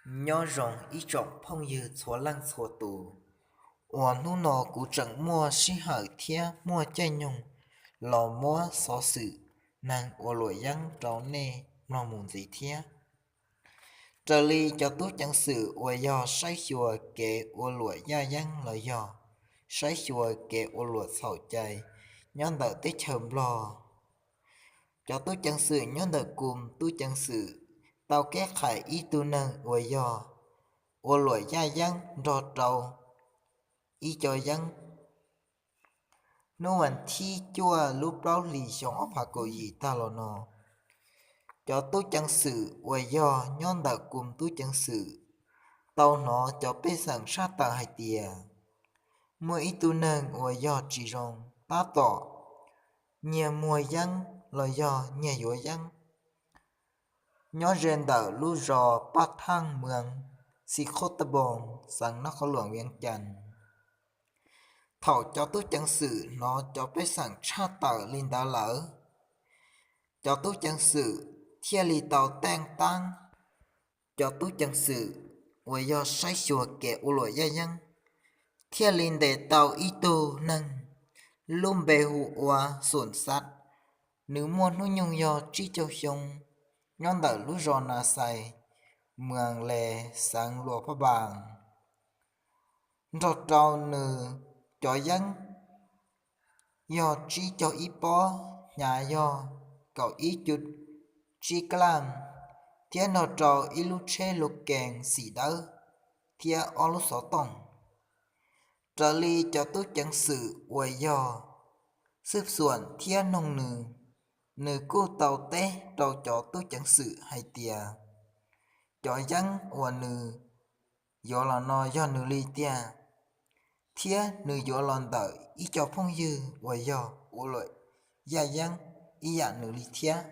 Nyob zoo ib tsoom phooj ywg txhua leej txhua tus, uas hnub no kuv tseem muaj sij hawm thiab muaj caij nyoog los muab xov xwm neeg ua luam yeeb rau nej mloog mus ntxiv thiab. Raws li cov tub ceev xwm uas yog saib xyuas kev ua luam yaj yeeb los yog saib xyuas kev ua luam txhaum cai nyob ntawm teb chaws Nplog, cov tub ceev xwm nyob ntawm kum tub ceev xwm tau keb qhais ib tug neeg uas yog ua luam yaj yeeb nrog rau ib co yeeb. Hnub vas thib cuaj lub plaub hlis xyoo ob phav kaum yim tag los no, cov tub ceev xwm uas yog nyob ntawm kum tub ceev xwm tau hnov cov pej xeem tshaj tawm hais tias muaj ib tug neeg uas yog tsis zoo tab tom nyiag muag yeeb los yog nyiag yuav yeeb nyob ze ntawm lub zos Paj Thaj, moos Xi Khos Tab Npoos, xeev Nab Qhoos Luam, Vias Cas. Thaum cov tub ceev xwm hnov cov pej xeem tshaj tawm li ntawd lawm, cov tub ceev xwm thiaj li tau teej tab. Cov tub ceev xwm uas yog saib xyuas kev ua luam yaj yeeb thiaj li ntes tau ib tug neeg lub npe hu ua Xum Xav, nws muaj hnub nyoog yog tsib caug xyoo, nyob ntawm lub zos Nas Xais, moos Les, xeev Luas Phaj Npas, nrog rau nws cov yeeb yog tsib caug ib pob, hnyav yog kaum ib cuv tsib kab laj, thiab nrog rau ib lub tsheb lus kees xim dawb thiab ob lub xov tooj. Raws li cov tub ceev xwm uas yog Xum Xav thiab noog nws, nws kuj tau teb rau cov tub ceev xwm hais tias cov yeeb uas nws yuav los no yog nws li tiag, thiab nws yuav los ntawm ib co phooj ywg uas yog ua luam yaj yeeb ib yam nws li thiab.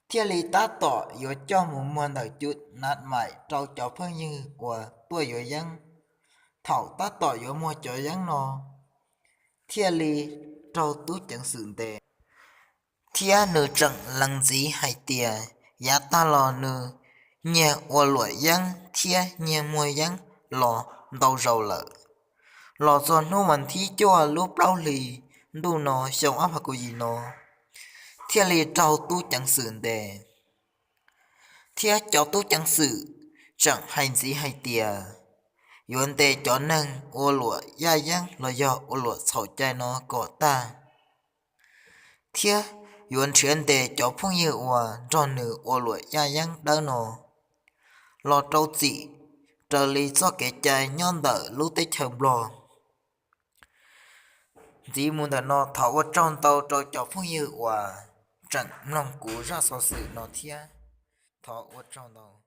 Thiaj li tab tom yuav coj mus muag ntawm cuv nav maim rau cov phooj ywg uas tuaj yuav yeeb. Thaum tab tom yuav muag cov yeeb no, thiaj li raug tub ceev xwm ntes, thiab nws tseem lees ntxiv hais tias yav tag los nws nyiag ua luam yeeb thiab nyiag muag yeeb los ntau zaus lawm. Los txog hnub vas thib cuaj lub plaub hlis ntuj no xyoo ob phav kaum yim no, thiaj li raug tub ceev xwm ntes, thiab cov tub ceev xwm tseem hais ntxiv hais tias yuav ntes cov neeg ua luam yaj yeeb los yog ua luam txhaum cai no kom tag, thiab yuav nrhiav ntes cov phooj ywg uas nrog nws ua luam yaj yeeb dawb no los rau txim raws li txoj kev cai nyob ntawm lub teb chaws Nplog. Ntxiv mus ntawm no thov ua tsaug ntau rau cov phooj ywg uas tseem mloog kuv zaj xov xwm no thiab. Thov ua tsaug ntau.